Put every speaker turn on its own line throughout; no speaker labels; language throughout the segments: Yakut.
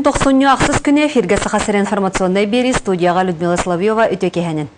Бүгүн тохсунньу ахсыс күнэ эфиргэ Саха сирэ информационнай биэрии студияҕа Людмила Соловьева үтүө киэһэнэн.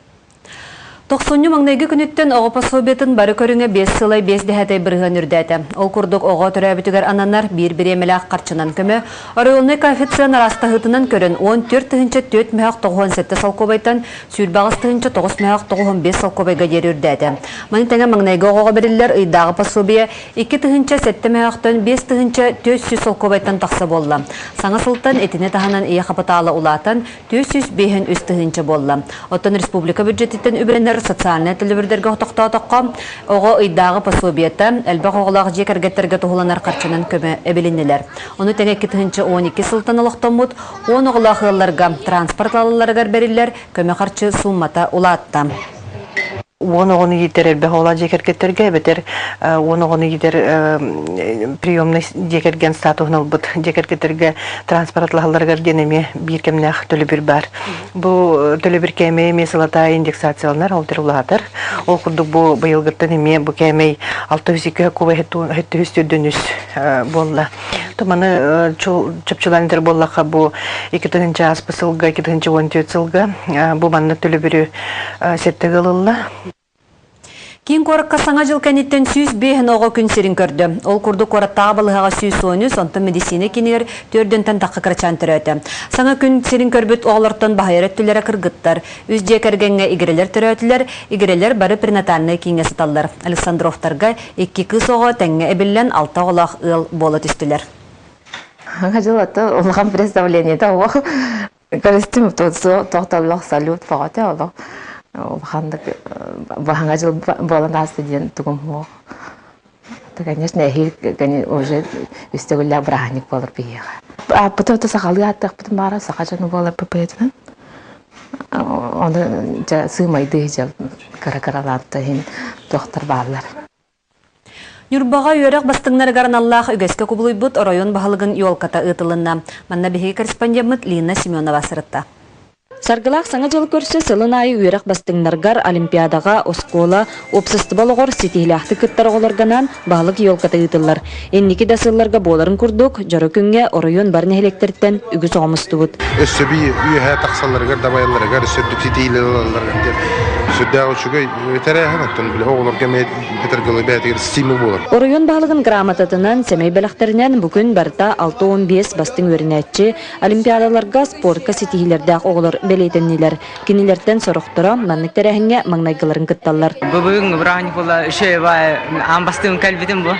Тохсунньу маҥнайгы күнүттэн оҕо пособиетын бары көрүҥэ биэс сылай биэс дэһээтэй бырыһыан үрдээтэ. Ол курдук оҕо төрөөбүтүгэр ананар биир бириэмэлээх харчынан көмө оройуоннай коэффициент араастаһыытынан көрөн 14 тыһыынча 4 мөһөх 97 солкуобайтан 28 тыһыынча 9 мөһөх 95 солкуобайга диэри үрдээтэ. Маны тэҥэ маҥнайгы оҕоҕо бэриллэр ыйдааҕы пособие 2 тыһыынча 7 мөһөхтөн 5400 солкуобайтан тахса буолла. Саҥа сылтан итини таһынан ийэ хапытаала улаатан 453 тыһыынча буолла. Оттон республика бюджетиттэн үбүлэнэр социальнай төлөбүрдэргэ тохтоотоххо, оҕо ыйдааҕы пособиета, элбэх оҕолоох дьиэ кэргэттэргэ туһуланар харчынан көмө эбилиннилэр. Ону тэҥэ 2012 сылтан олохтоммут 10 оҕолоох ыалларга транспорт алалларыгар бэриллэр көмө харчы сууммата улаатта.
10 оҕону иитэр элбэх оҕолоох дьиэ кэргэттэргэ эбэтэр 10 оҕону иитэр приемный дьиэ кэргэн статуһун ылбыт дьиэ кэргэттэргэ транспорт атлаһалларыгар диэн эмиэ биир кэмнээх төлөбүр баар. Бу төлөбүр кээмэйэ эмиэ сылата индексацияланар, ол улаатар. Ол курдук бу быйылгыттан эмиэ бу кээмэй 602 куба 743 буолла. То маны чопчулаан этэр буоллахха бу 2 ааспыт сылга, 2014 сылга бу маннык төлөбүрү сэттэ ылылла.
Киин куоракка саҥа дьыл кэнниттэн 105 оҕо күн сирин көрдө. Ол курдук куораттааҕы балыыһаҕа 113, онтон медицина киинигэр төрдөнтөн тахха кырачаан төрөөтө. Саҥа күн сирин көрбүт оҕолортон баһыйар өттүлэрэ кыргыттар. Үс дьиэ кэргэҥҥэ игирэлэр төрөөтүлэр, игирэлэр бары пренатальнай кииҥҥэ сыталлар. Александровтарга икки кыыс оҕо тэҥҥэ эбиллэн алта оҕолоох ыал буола түстүлэр.
Саҥа дьыл ото улахан представлениета оҕо көрүстүм тохтоллох салют бөҕөтө олох улаханнык баһаҥа дьыл буолан ааста диэн тугум суох. Конечно, эһиил уже үстөгүллээх бырааһынньык буолар биһиэхэ. Ааппыты ото сахалыы ааттыахпытын баара саха дьоно буолар ПП-тынан. Ону дьэ сыымайдыы дьэ кыра-кыралаан иһин туохтар бааллар.
Ньурбаҕа үөрэх бастыҥнарыгар аналлаах үгэскэ кубулуйбут оройуон баһылыгын елката ыытылынна. Манна биһиги корреспондеммыт Лина Семенова сырытта.
Саргылаах Саҥа дьылы көрсө сылын аайы үөрэх бастыҥнарыгар, олимпиадаҕа, оскуола, уопсастыба олоҕор ситиһиилээхтик кыттар оҕолорго анаан баһылык елката ыытыллар. Инники да сылларга буоларын курдук, дьоро күҥҥэ оройуон бары нэһилиэктэриттэн үгүс оҕо мустубут.
Өссө бии үөһэ тахсалларыгар, дабайалларыгар, өссө ситиилэр ылалларыгар диэн сүрдээх үчүгэй тэрээһин, оттон били оҕолорго эмиэ этэргэлэ бэйэтигэр стимул буолар.
Оройуон баһылыгын грамотатынан, сэмэй бэлэхтэринэн бу күн барыта 65 бастыҥ үөрэнээччи, олимпиадаларга спортка ситиһиилэрдээх оҕолор бэлиэтэннилэр. Кинилэртэн сорохторо маннык тэрээһиҥҥэ маҥнайгыларын кытталлар.
Бүгүн бырааһынньык була үчүгэй аан бастыҥ кэлбитим бу.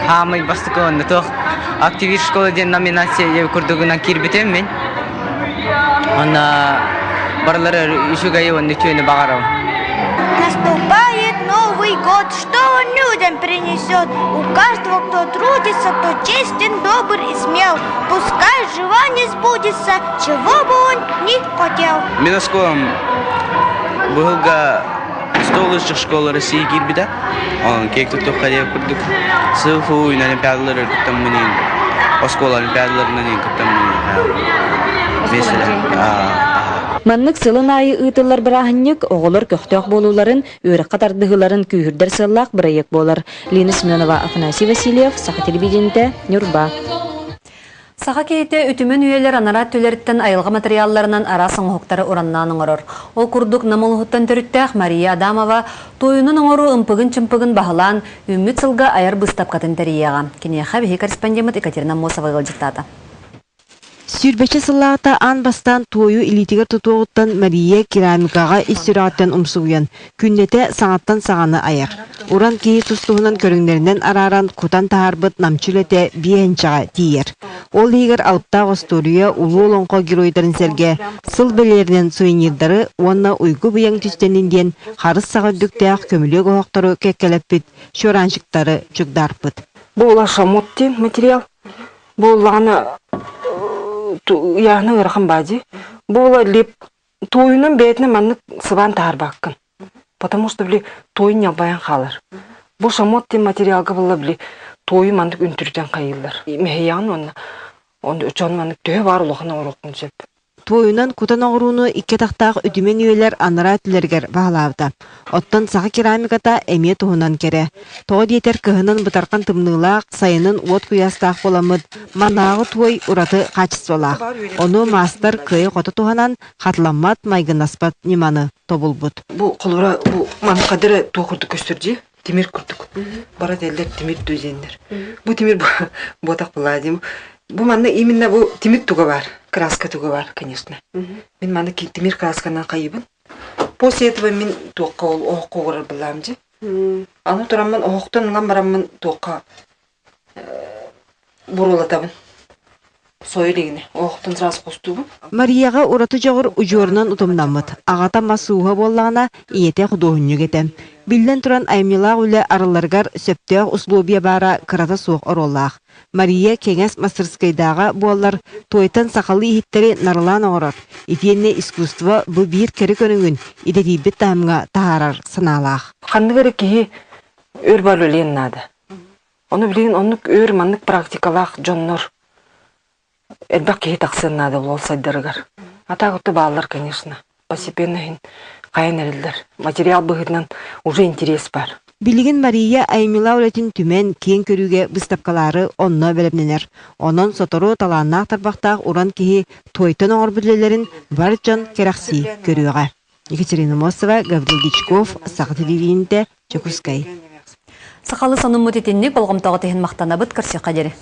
Хаамый бастакы уонна туох активист школы диэн номинация курдугунан киирбитим мин. Онно барылары үчүгэйи уонна үтүөнү баҕарабын.
Наступает Новый год, что он людям принесет? У каждого, кто трудится, кто честен, добр и смел. Пускай желание сбудется, чего бы он ни хотел.
Мин оскуолам быһылга 100 лучших школа России киирбитэ. Онон киэк туттуохха диэн курдук СФУ олимпиадалары кыттаммын оскуола олимпиадаларынан кыттаммын
Маннык сылын аайы ыытыллар бырааһынньык оҕолор көхтөөх буолууларын, үөрэххэ тардыһыыларын күүһүрдэр сыаллаах бырайыак буолар. Лина Семенова, Афанасий Васильев, Саха телевидениетэ, Ньурба.
Саха киһитэ үтүмэн үйэлэр анараа өттүлэриттэн айылҕа материалларынан араас оҥоһуктары ураннаан оҥорор. Ол курдук Нам улууһуттан төрүттээх Мария Адамова туойунан оҥоруу ымпыгын-чымпыгын баһылаан, үүммүт сылга айар быыстапкатын тэрийиэҕэ. Киниэхэ биһиги корреспондеммыт Екатерина Аммосова ыалдьыттаата.
Сүүрбэччэ сыллааҕыта аан бастаан туойу илиитигэр тутуоҕуттан Мария керамикаҕа ис сүрэҕиттэн умсугуйан, күннэтэ саҥаттан саҥаны айар. Уран киһи тус-туһунан көрүҥнэринэн арааран кутан таһаарбыт намчы үлэтэ биэһинчэҕэ тиийэр. Ол иһигэр алыптаах остуоруйа улуу олоҥхо геройдарын сэргэ сыл бэлиэринэн сувенирдары уонна уйгу-быйаҥ түстэнин диэн харыс саҕа үрдүктээх көмүлүөк оһохтору кэккэлэппит чуораанчыктары чугдаарпыт.
Бу шамот диэн материал. Буоллаҕына ыйааһына ыарахан баа дии. Буола лип туойунан бэйэтинэн маннык сыбаан таһаарбаккын. Потому что били туойун ньалбайан хаалар. Бу шамот диэн материалга буолла били туойу маннык үнтүрүтэн хайыыллар. Мэһийэҕин уонна дьон маннык төһө баар улахан оҥоруоххун сөп.
Туойунан кутан оҥорууну икки атахтаах үтүмэн үйэлэр анараа өттүлэригэр баһылаабыта. Оттон саха керамиката эмиэ туһунан кэрэ. Тоҕо диэтэр кыһынын бытархан тымныылаах, сайынын уот куйаастаах буоламмыт, маннааҕы туой ураты хаачыстыбалаах. Ону маастар кыайа-хото туһанан, хатыламмат, майгыннаспат ньыманы тобулбут.
Бу холобура бу манхадыры туох курдук көстөр дии тимир курдук бара теллер тимир диэннэр бу тимир буотах буолаа бу манна именно бу тимир туга бар краска туга бар конечно мин манна тимир красканан хайыбын после этого мин туохха ол оһоххо угурар былаам дьи аны тураммын оһохтон ылан бараммын туохха буруолатабын сойо илигинэ оһохтон сразу хостуубун
Марияҕа ураты дьоҕур удьуорунан утумнаммыт. Аҕата мас ууһа буоллаҕына, ийэтэ худуоһунньук этэ. Биллэн туран, айымньылаах үлэ арылларыгар сөптөөх услуобуйа баара кырата суох оруоллаах. Мария кэҥэс мастарыскыайдааҕа буоллар, туойтан сахалыы иһиттэри нарылаан оҥорор, итиэннэ искусство бу биир кэрэ көрүҥүн идэтийбит таһымҥа таһаарар санаалаах.
Ханнык эрэ киһи өр бар үлэлиэн наада. Ону билигин оннук өр маннык практикалаах дьоннор элбэх киһи тахсыан наада ол сайдарыгар. А так вот бааллар, конечно. Постепенно иһин хайан эрэллэр. Материал быһыытынан уже интерес бар.
Билигин Мария айымньылаах үлэтин түмэн, киэҥ көрүүгэ быыстапкалаары онно бэлэмнэнэр. Онон сотору талааннаах тарбахтаах уран киһи туойтан оҥорбут үлэлэрин бар дьон кэрэхсии көрүөҕэ. Екатерина Мосова, Гаврил Дичков, Саха телевидениетэ, Дьокуускай.
Сахалы сонуммут итинник болҕомтоҕо иһин махтанабыт көрсүөххэ диэри.